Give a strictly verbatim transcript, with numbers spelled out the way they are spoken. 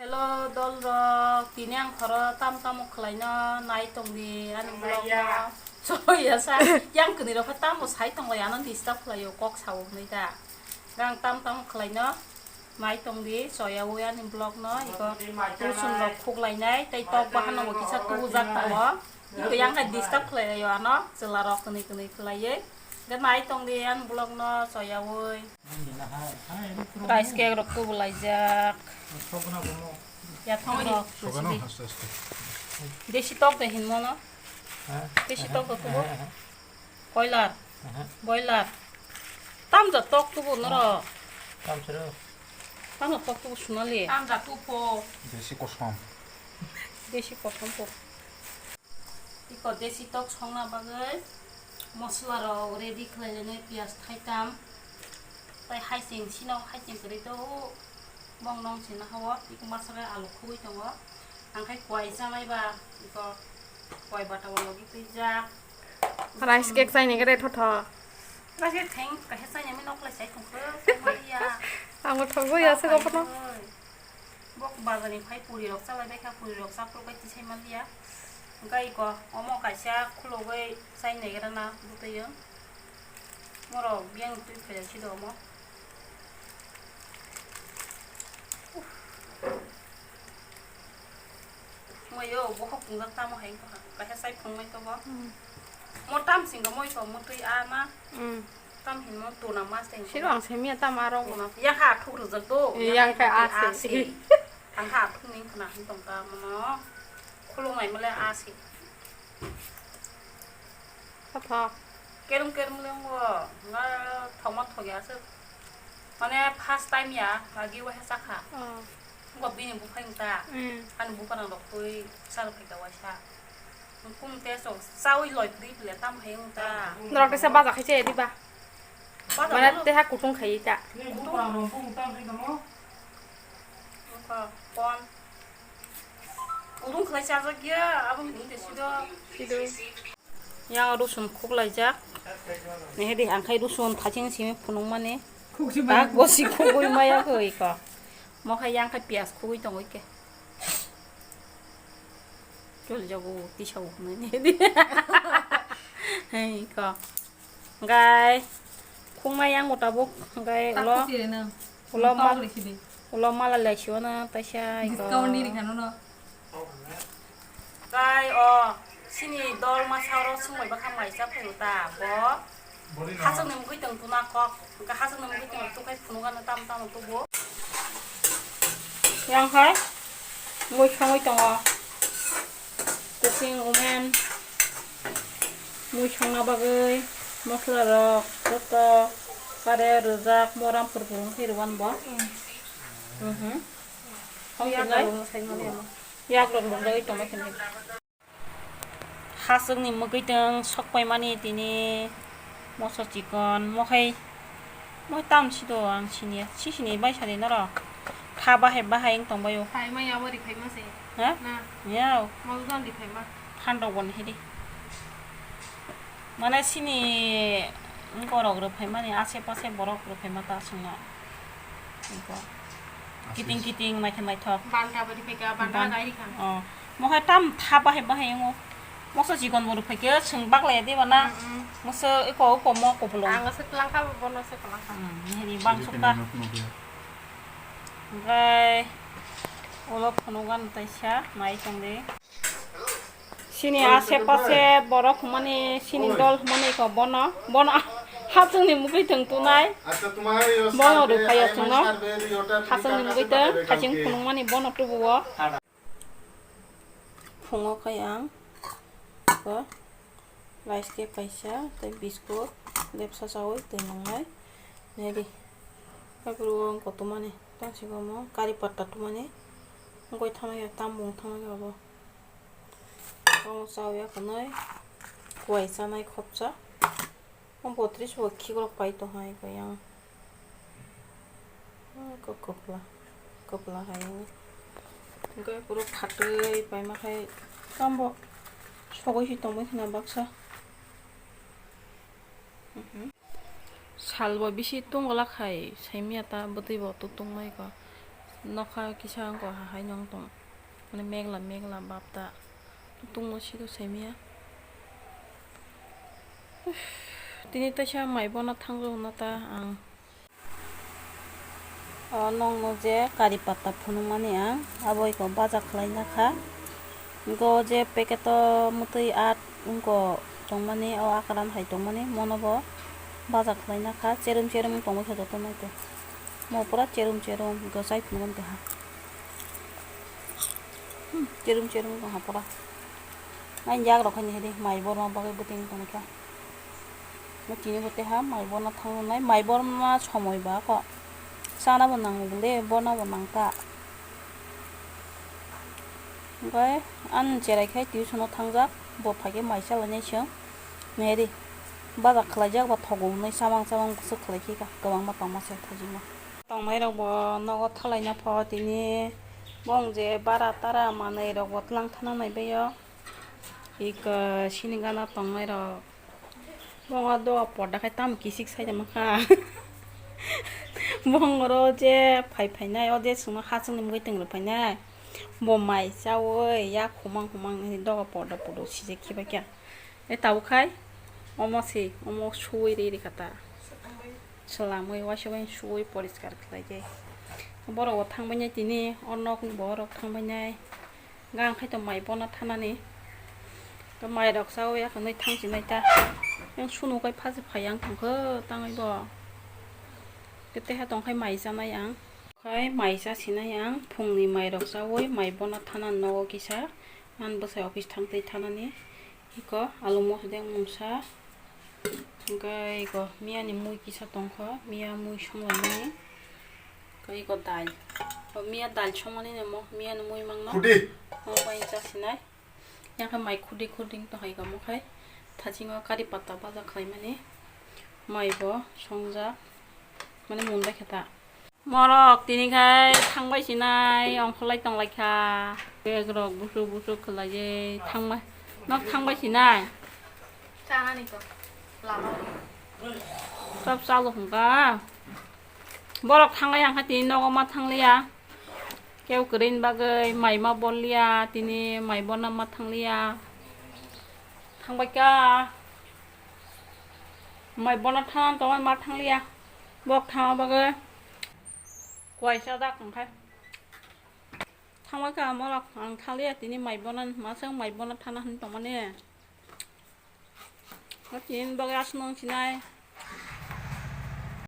Hello, dol rok, tini ang khoro tam tamo khlaino nai tongdi ani vlog no. Choya sa, yang kwnwi rok khe tamo sai tonglai, ano disturb khlaio, kok sao hwnwi da. Ang tam tamo khlaino nai tongdi, choyaui ani vlog no, iko rusun rok khuklainai, tei tok bahan no kisa tubujak tongo. Iko yang khe disturb khlailaio ano, chwla rok kwnwi kwnwi khlaiwi. Hwnkhe nai tongdi ani vlog no choyaui. Rice cake rok tubu laijak. Yathong rok. Desi tok de hinmo no. Desi tok de tubu. Koilar. Boiler. Tamja tok tubu noro. Tamja tok tubu sunali. Tamja tupo. Desi kosom. Desi kosom po. Iko desi tok songna bagwi mosla rok ready khlai rwnai, piyaj thaitam, tei haiching sino, haiching kwrwi to bong nong sina hao, iko masa khe alu khugwi tongo, ang khai kwai chanai ba, iko kwai bata o logi twijak. Rice cake chaini gre thotho. Rice cake theng kaisa chaini mi nok lai sai thongkho, thangmaliya. Ang bo thogwi ya se gopono. Bok bazar ni phai puri rok chalai bai kha, puri rok chaprok bai tisai manliya. Hwnkhe iko omo kaisa khulogwi chai naigra na bwtwi o. Morok biyang twi phaijak si do omo. Moyo bokhok pungjak tamo hai wngkha, kaisa chai phungmai tongo. Mo tam singko moi ko motwi a ma. Tam hinmo tuna mas teng. Siro ang semiya tam aro. Tuna yang kha athuk rwjak do. Yang kha ase. Ang kha athuk ning khna hin tong ka mono. Khulung nai mole ase. Thotho. Kerum kerum le ngo nga thoma thogi ase. Mane first time ya agi wa he sakha. Ngo bini buphai ta. Ani bupha nang rok tui sar phai ka waisa. Kum te so sawi loi pri pile tam hai ta. Norok te sa baja khai che diba. Mane te ha kutung khai ta. Kutung khlai chajak ya, abo ni te sido. Sido. Yang rusun khuklaijak. Nehedi ang khai rusun thaching simi phunukmani. Khukchi bai. Tak bosi khugwi maya koi ko. Mo khai yang khai piyaj khugwi tongwi ke. Chol jago tisao nehedi. Hei ko. Gai. Khungma yang mo tabuk gai ulo. Ulo mal. Ulo mala lai siwana taisa iko. Discount ni rikha no. Kai o sini dol masa oro sumai bakha mai cha phai ta bo. Hasuk ni mugui tong tuna kok. Ga hasuk ni mugui tong tu kai phunu gana tam tam tu bo. Yang hai mui khangoi tongo. Cooking women mui songna bagwi mosla rok joto kare rwjak moram purpur wngkhe rwban bo. Mhm. Yak rok rwjagwi tongma khe. Haswkni mwgwitwng sokpaimani tini moso chikon mokhai. Moi tam si do ang sini, si sini bai sari noro. Kha bahai bahai wng tong baio. Phaima ya bo riphaima se. Ha? Na. Yao. Mo don riphaima. Phan rok bon hidi. Mane sini borok riphaimani ase pase borok riphaima ta sungna. Iko. Kiting kiting naithok naithok. Banta bo riphaika, banta gai rikha. Oh. Mo hai tam tha bahai bahai wng o. Moso chikon bo rwphai khe chwng baklai ya de bana. Mm, mm. Moso eko eko mo kopulung. Ang se kwlangkha, bono se kwlangkha. Hmm, hini bang sukha. Hwnkhe ulo phunugan taisa nai tong de. Sini ase pase borok humani sini dol humani ko bono. Bono hachwngni mugwi tong tunai. Bono rwphai ya chwngno. Hachwngni mugwi tong hachwng phunukmani bono tubuo. Phungo khai ang ko rice cake kaisa tei biscuit lepsa chawi twi nwngnai nedi. Haikhe o wng kotomani tangsigo omo kari patta tumani wngwi thamaya tambung thamaya obo. Omo chawi ya kwnwi kuwai chanai khopsa. O botris bo khikrok pai tongkha eko yang. Eko kwpla, kwpla hai o. Hwnkhe puro khatwi paima khai tambo sogwi se tongwi khna baksa. Mhm. Sal bo bisi tungla khai saimya ta bwtwi bo tutung mai ko. Nokha kisa wngkha hahai nong tong, mane megla megla bapta tungmo sito saimaya. Tini taisa mai bono thangjakna ta ang. O nokno je kari pata phunukmani ang, abo eko baja khwlaina kha. Hwnkhe o je packet o mwtwi at wngkha tongmani, o akran hai tongmani, mono bo baja khwlaina kha, cherum cherum wng tongwi kha joto naitwi. Mo pura cherum cherum hwnkhe chai phunukmani tongkha. Hmm, cherum cherum wng tongkha pura. Nang yak rok haino hede mai borma bagwi bwtwi wng tongkha. Bo tini bo teha mai borna thangnai, mai borna somoi ba kho. Chana bo nango bole, borna bo nangta. Hwnkhe ani cherai khai tuition o thangjak, bo phaikhe mai chalainai chwng. Neri, baja khwlaijak ba thogo hwnwi chamang chamang bwswk khwlai khe ka, kwbangma tongma se thajima. Tongnai rok bo nogo thalaina pho tini, bong je bara tara manwi rok bo tlang thana nai bai o. Ika sini gana tongnai rok. Bongo doga porda khai tamo kisik sai tongma kha. Bongoro je phai phainai, o je chwngno hachwkni mugwi twngrw phainai. Bo mai chaui ya khumang khumang hwnwi doga porda porda sijak khiba khe. E tabuk khai omo se, omo suui ri ri kha ta. Swlamwi waisa bai suui poriskar khlai khe. Borok bo thang bainai tini, o nokni borok thang bainai. Gang khai to mai bona thanani. To mai rok sao ya kwnwi thang sinai ta. Yang sunu kai phaji phai yang thang kho tangwi bo. Kete ha tong khai mai chanai ang. Khai mai cha sinai ang phungni mai rok chaui mai bona thanan nogo kisa. An bwsai office thang tei thanani. Iko alu mosodeng mungsa. Hwnkhe iko miyani mui kisa tongkho, miya mui songlaimani. Hwnkhe iko dal. O miya dal songmani nemo, miyani mui mangno. Khudi. Omo bai chasinai. Yang khe mai khudi khudi wng tongkha iko omo khai. Thasingo kari pata baja khlaimani. Mai bo songjak. Mane mundai khe ta. Morok tini khai thangbai sinai ongkholai tonglaikha. Bag rok busuk busuk khwlaiwi thangbai. Nok thangbai sinai. Chanani to lama. Sab chalo hwnka. Borok thangbai ang kha tini nogo ma thangliya. Keu kwrwini bagwi mai ma bolliya, tini mai bona ma thangliya. Thangbai kha. Mai bona thana tongmani ma thangliya. Bok thangma bagwi kuaisa dak hwnkhai. Thangma kha morok ang thaliya tini mai bona, masang mai bona thana hwn tongmani. Tini bagwi aswk nung sinai.